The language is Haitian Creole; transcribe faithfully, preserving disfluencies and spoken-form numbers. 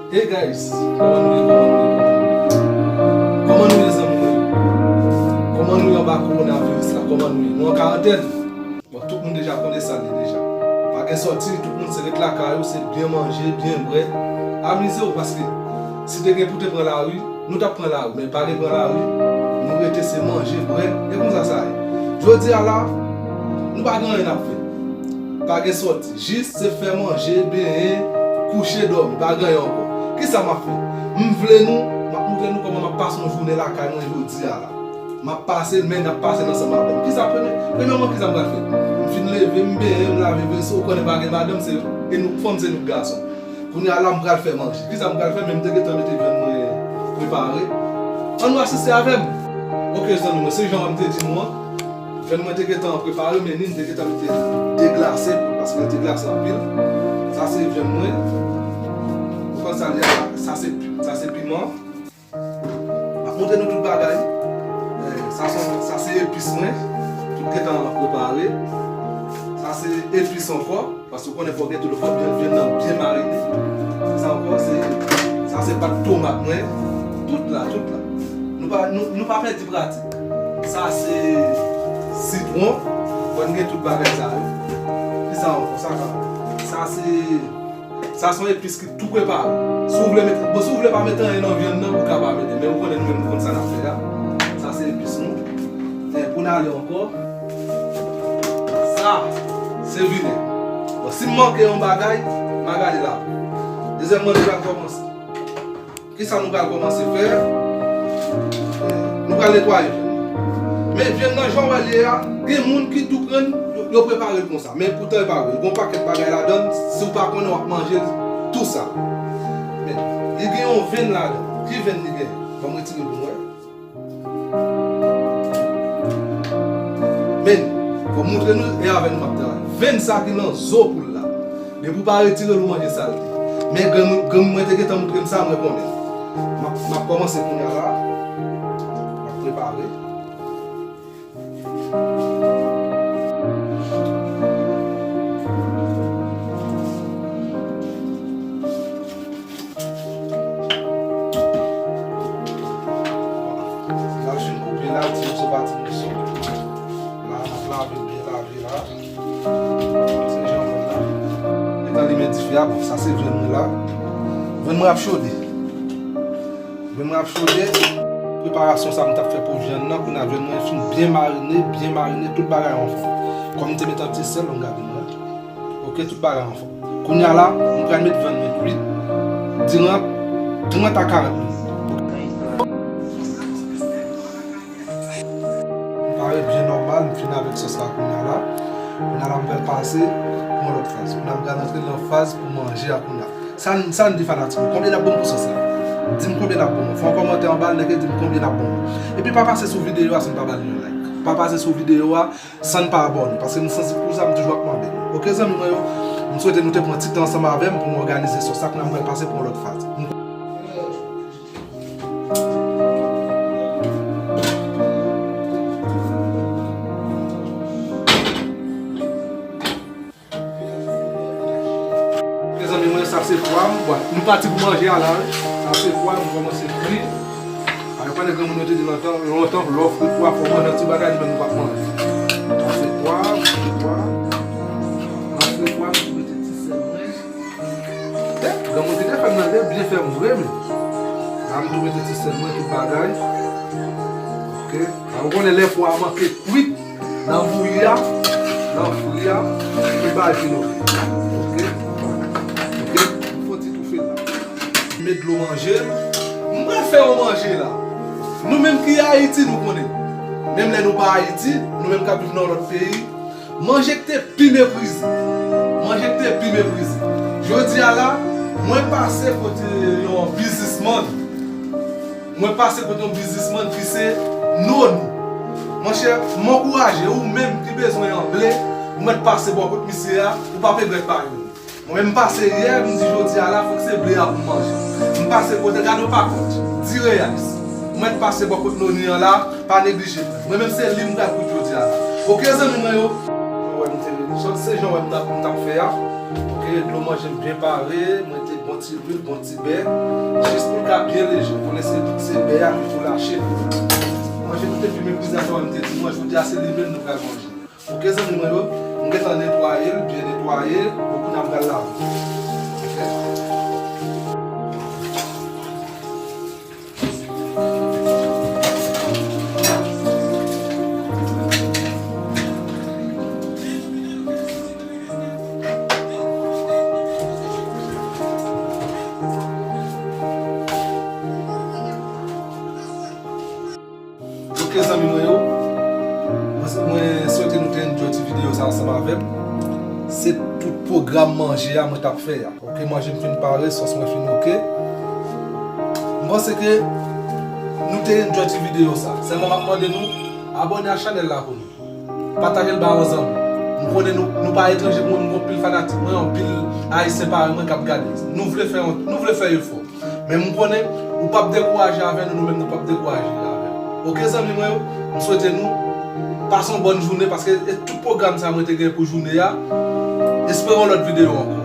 Hey guys, kòman nou ye, kòman nou ye, kòman nou ye? Kòman nou ye, zanmi mwen? Kòman nou ye anba kowonaviris la? Kòman nou ye? Nou an karantèn? Bon, tout moun deja konnen sa l ye deja. Pa gen sòti, tout moun se ret lakay ou, se byen manje, byen bwè. Amize w, paske si te gen pou te pran lari, nou t ap pran lari, men pa gen pran lari. Nou rete se manje, bwè, e konsa sa ye. Jodi a la, nou pa gen anyen n ap fè. Pa gen sòti. Jis se fè manje, benyen, kouche, dòmi. Pa gen anyen ankò. Kisa m ap fè? M vle nou, m ap montre nou kòman m ap pase yon jounen lakay mwen jodi a la. M ap pase, men n ap pase l ansanm avè m. Kisa premye, premyèman, kisa m pral fè? M fin leve, m benyen, m lave veso, ou konnen pa gen madanm, se, e nou k fanm, se nou k gason. Kounye a la, m pral fè manje. Kisa m pral fè? Men m te gentan mete vyann mwen prepare. Ann nou asiste avè m. Oke, zanmi mwen, se jan m te di nou an. Vyann mwen te gentan prepare, men ni m te gentan mete deglase, paske l te glase anpil. Sa se vyann mwen. Ou konn sa l ye a? Sa se, sa se piman. M ap montre nou tout bagay. Eh, sa se, sa se epis mwen. Tout gentan prepare. Sa se epis ankò. Paske w konnen fò w gen tout, fò byen, vyann nan byen marine. Sa ankò, se, sa se pat tomat mwen. Tout la, tout la. Nou pa, nou, nou pa pèdi pratik. Sa se sitwon. Fò n gen tout bagay sa yo. Kisa ankò? Sa ka. Sa se, sa se yon epis ki tou prepare. Si w vle mete, bon, si w vle pa mete anyen nan vyann nan, ou ka pa mete. Men ou konnen nou menm nou konn sa n ap fè a. Sa se epis nou. Men pou n ale ankò. Sa, se vinèg. Bon, si m manke yon bagay, m a gade la. Dezyèm manje pral kòmanse. Kisa nou pral kòmanse fè? Nou pral netwaye vyann. Men vyann nan, jan w wè l ye a, gen moun ki tou pran l, yo, yo prepare l konsa. Men poutan, e pa vre. Gen yon pakèt bagay ladan l, si w pa konnen, w ap manje l tou sa. Men, li gen yon venn ladan. Ki venn li gen? Ban m retire l pou m wè. Men, fò m montre nou, e avè nou m ap travay. Venn sa ki nan zo poul la. Depi w pa retire l, ou manje salte. Men granmoun, granmoun mwen te gentan montre m sa, mwen konnen. M ap, m ap kòmanse kounye a la. M ap prepare. L al fin koupe la, ti moso pa ti moso. La, n ap lave l byen lave la. Se jan mwen la. Gentan limen dife a, bon, sa se vyann mwen la. Vyann mwen ap chode. Vyann mwen ap chode. Preparasyon sa m t ap fè pou vyann nan, kounye a vyann mwen fin byen marine, byen marine, tout bagay anfòm. Kòm m te met yon ti sèl, ann gade mwen. Oke, tout bagay anfòm. Kounye a la, m pral met vyann mwen kwit diran trant a karant minit. M pare byen nòmal, m fin avèk sòs la kounye a la. Kounye a la, m pral pase pou yon lòt faz. Kounye a, m pral antre nan faz pou manje a kounye a. Sa n, sa n di fanatik yo, konbyen n ap ban m pou sòs la? Di m konbyen n ap ban m. Fè yon kòmantè anba, nèg yo di m konbyen n ap ban m. Epi pa pase sou videyo a san n pa ba l yon like. Pa pase sou videyo a san n pa abòne, paske m sansib pou sa, m toujou ap mande nou. Oke, zanmi mwen yo, m swete nou te pran ti tan ansanm avè m pou m òganize sòs la, kounye a m pral pase pou yon lòt faz. Mezanmi, mwen, sa se pwa m. Bon, nou pati pou manje a la, wi. Sa se pwa m, kòmanse fri. A, yo konnen granmoun yo te di lontan, lontan, lè w fri pwa, fò w manje yon ti bagay, li menm li p ap manje. Sa se pwa, fri pwa. Mwen fri pwa, m tou mete ti sèl mwen. Eh, granmoun ki te fè m nan, te byen fè m vre, men. La, m tou mete ti sèl mwen, tout bagay. Oke. A, ou konnen lè pwa a manke kwit. Nan bouyi a, nan fri a, pou bagay fini oke. Oke? Oke? Fò ti toufe la. Met dlo manje. M pral fè yon manje la. Nou menm ki Ayiti, nou konnen. Menm lè nou pa Ayiti, nou menm k ap viv nan lòt peyi, manje k te pi meprize. Manje k te pi meprize. Jodi a la, mwen pase kote yon biznismann. Mwen pase kote yon biznismann ki se Noni. Monchè, m ankouraje ou menm ki bezwen yon ble, ou mèt pase bò kot misye a, ou p ap regrèt pa jwenn. Mwen menm m pase yè, m di jodi a la, fòk se ble a pou m manje. M pase kote, gade yon pakèt, dis reais. Ou mèt pase bò kot Noni an la, pa neglije pran. Mwen menm se li m pral kwit jodi a la. Oke, zanmi mwen yo? Jan w wè m te, sòt se jan w wè m t ap, m t ap fè a. Oke, dlo manje m byen pare, mwen te bon. Ti lwil, bon ti bè, jis pou l ka byen leje. Ou konnen se, se bè a ki pou lache. Manje nou te pi meprize, jan m te di nou an, jodi a se li menm nou pral manje. Oke zanmi mwen yo, m gentan netwaye l, byen netwaye, bon kounye a m pral lave. Oke. Oke zanmi mwen yo, mwen, mwen swete nou te enjoy ti videyo sa ansanm avè m. Se tout pwogram manje a mwen t ap fè a. Oke, manje m fin pare, sòs mwen fin oke. M panse ke nou te enjoy ti videyo sa. Sèlman m ap mande nou abòne a chanèl la pou nou. Pataje l ba yon zanmi. M konnen nou, nou pa etranje pou mwen, m gon pil fanatik mwen, anpil Ayisyen parèy mwen k ap gade. Nou vle fè yon, nou vle fè efò. Men m konnen ou p ap dekouraje avè nou, nou menm nou p ap dekouraje avè nou. Oke zanmi mwen yo, m swete nou pase yon bòn jounen paske e tout pwogram sa mwen te gen pou jounen an. Espere yon lòt videyo ankò.